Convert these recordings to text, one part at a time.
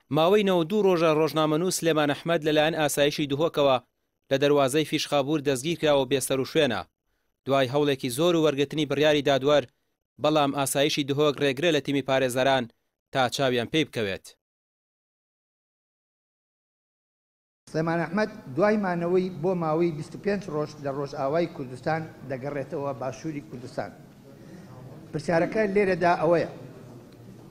ماوەی 92 ڕۆژە ڕۆژنامەنووس سلێمان ئەحمەد لەلایەن ئاسایشی دهۆکەوە لە دەروازەی فیشخابوور دەستگیرکراوە و بێسەروشوێنە. دوای هەوڵێکی زۆر و وەرگرتنی بڕیاری دادوەر، بەڵام ئاسایشی دهۆک ڕێگرە لە تیمی پارێزەران تا چاویان پێی بکەوێت. سلێمان ئەحمەد دوای مانەوەی بۆ ماوەی 25 ڕۆژ لە ڕۆژئاوای کوردستان دەگەڕێتەوە باشووری کوردستان. پرسیارەکە لێرەدا ئەوەیە،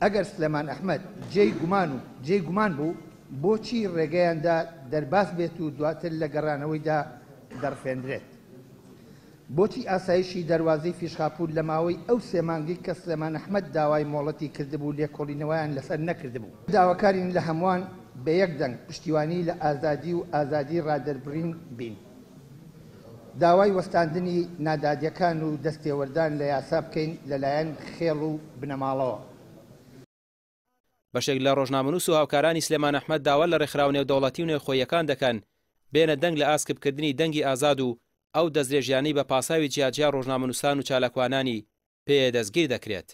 ئەگەر سلێمان ئەحمەد جێی گومان و جێی گومان بوو، بۆچی ڕێگەیان دا دەرباز بێت و دواتر لە گەڕانەوەیدا دەڕفێندرێت؟ بۆچی ئاسایشی دەروازەی فیشخاپوور لە ماوەی ئەو سێ مانگەی کە سلێمان ئەحمەد داوای مۆڵەتی کردبوو لێکۆڵینەوەیان لەسەر نەکردبوو؟ داواکارین لە هەمووان بە یەک دەنگ پشتیوانی لە ئازادی و ئازادی ڕادەربڕین بین. داوای وەستاندنی نادادیەکان و دەستێوەردان لە یاسا بکەین لەلایەن خێڵ و بنەماڵەوە. بەشێک لە ڕۆژنامەنووس و هاوکارانی سلێمان ئەحمەد داوا لە ڕێکخراوە نێودەوڵەتی و نێوخۆییەکان دەکەن بێنە دەنگ لە ئاست کپکردنی دەنگی ئازاد و ئەو دەستدرێژیانەی بە پاساوی جیاجیا ڕۆژنامەنووسان و چالاکوانانی پێ دەستگیر دەکرێت.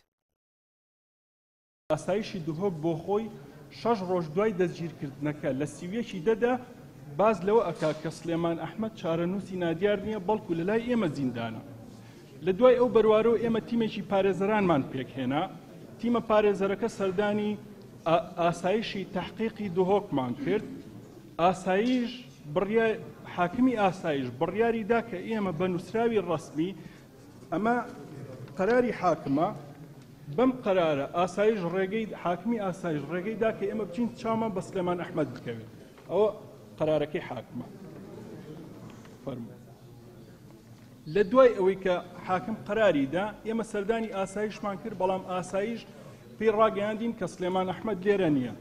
ئاسایشی دهۆک بۆ خۆی شەش ڕۆژ دوای دەستگیرکردنەکە لە 31 ی دەدا باس لەوە ئەکات کە سلێمان ئەحمەد چارەنووسی نادیار نییە بەڵکو لە لای ئێمە زیندانە. لە دوای ئەو بەروارەوە ئێمە تیمێکی پارێزەرانمان پێکهێنا، تیمە پارێزەرەکە سەردانی ئاسایشی تەحقیقی دهۆکمان کرد، ئاسایش بڕیار حاکمی ئاسایش بڕیاری دا کە ئێمە بە نووسراوی ڕەسمی ئەمە قەراری حاکمە بەم قەرارە ئاسایش ڕێگەی حاکمی ئاسایش ڕێگەی دا کە ئێمە بچین چاومان بە سلێمان ئەحمەد بکەوێت ئەوە قەرارەکەی حاکمە فەرموو. لە دوای ئەوەی کە حاکم قەراری دا، ئێمە سەردانی ئاسایشمان کرد، بەڵام ئاسایش پێی ڕاگەیاندین کە سلێمان ئەحمەد لێرە نییە.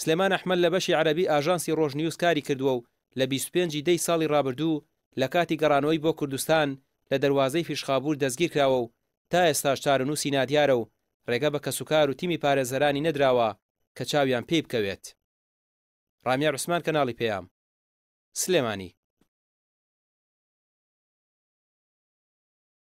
سلێمان ئەحمەد لە بەشی عەرەبی ئاژانسی ڕۆژ نیوز کاری کردووە و لە 25 ی دەی ساڵی ڕابردوو لە کاتی گەڕانەوەی بۆ کوردستان لە دەروازەی فیشخابوور دەستگیرکراوە و تا ئێستاش چارەنووسی نادیارە و ڕێگە بە کەسوکار و تیمی پارێزەرانی نەدراوە کە چاویان پێی بکەوێت. ڕامیار عوسمان کەناڵی پەیام. سلێمانی.